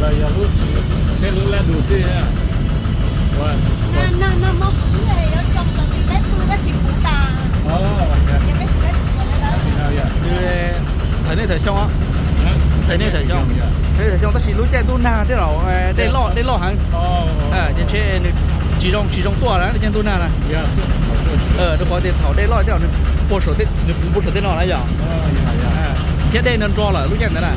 Yog lub, peb lub lab dus xwb. Nag, nag, nag hmo kuv twb yuav coj los tiv peb pw tab sis kuv tas. Ces peb tiv peb pw Thawm nej thawm xyoo, thawm nej thawm xyoo, thawm nej thawm xyoo tab sis lub caij ntuj nag thiab los dej loj, dej loj heev. Ces ntshe nws tsis zoo, tsis zoo tuaj lawm lub caij ntuj nag na. Rau qhov tias thaum dej loj coj nws puag saum tej, nws puag saum tej no na yom. Thiab dej no nro lawm lub caij ntawd na.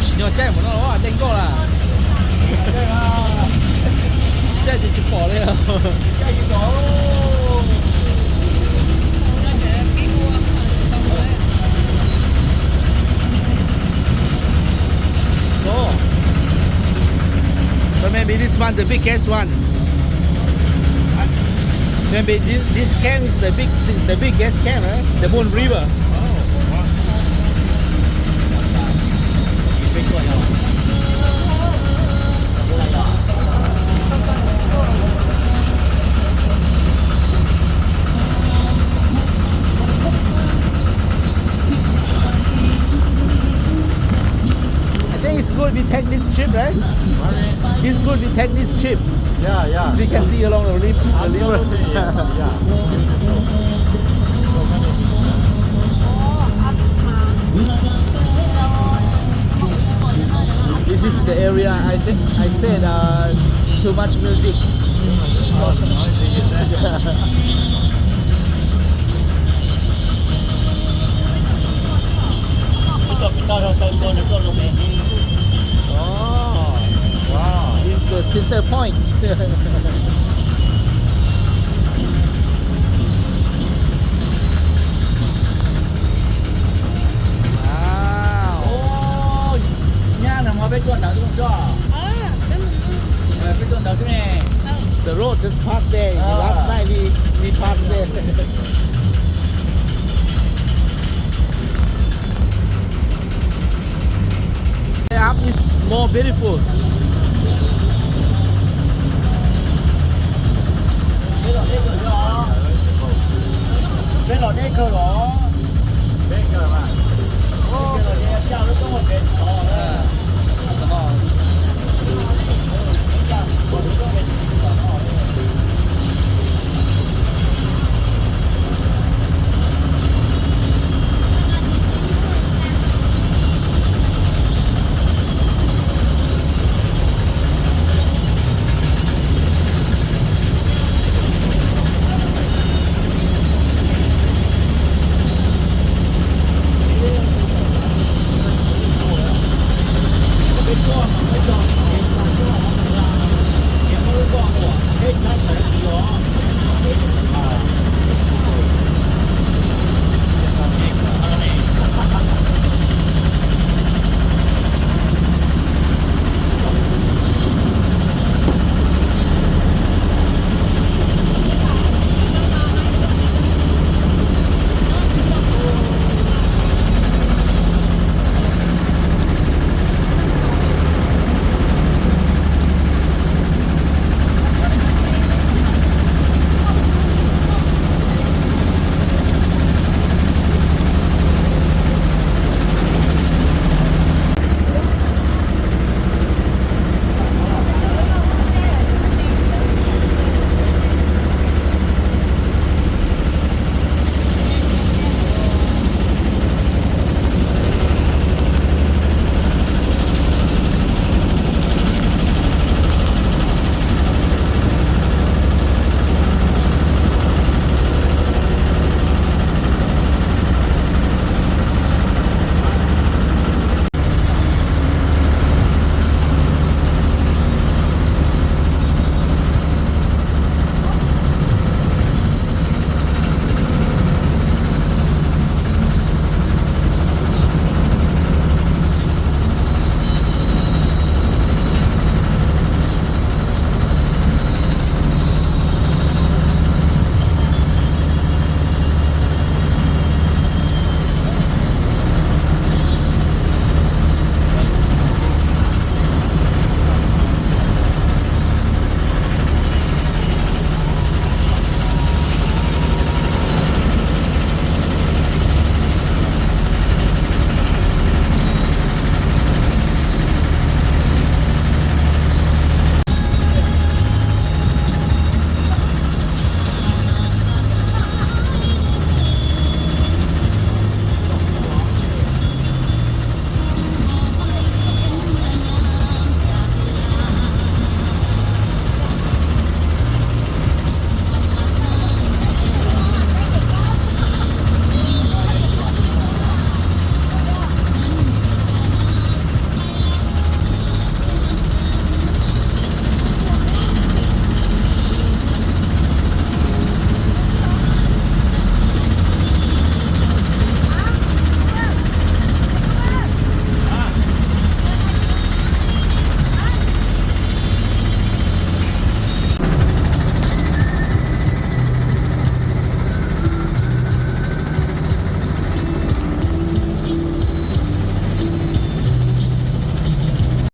Tsis nyob caij mus no los dej nkoj lawm. Caij ces tsis pom li. Oh. So maybe this one, the biggest one. Maybe this, this camp is the big, the biggest camp, right? The Moon River. I think it's good we take this ship, right? It's good we take this ship. Yeah, yeah. We can see along the river. Absolutely, yeah, yeah. This is the area I think I said, uh, too much music. Oh, wow. It's the center point. Wow. Nyab, nag hmo peb tuaj ntawd xwb. Peb tuaj ntawd xwb ne. The road just passed there. Last night we, we passed there. Way up is more beautiful. Peb los deb kawg los.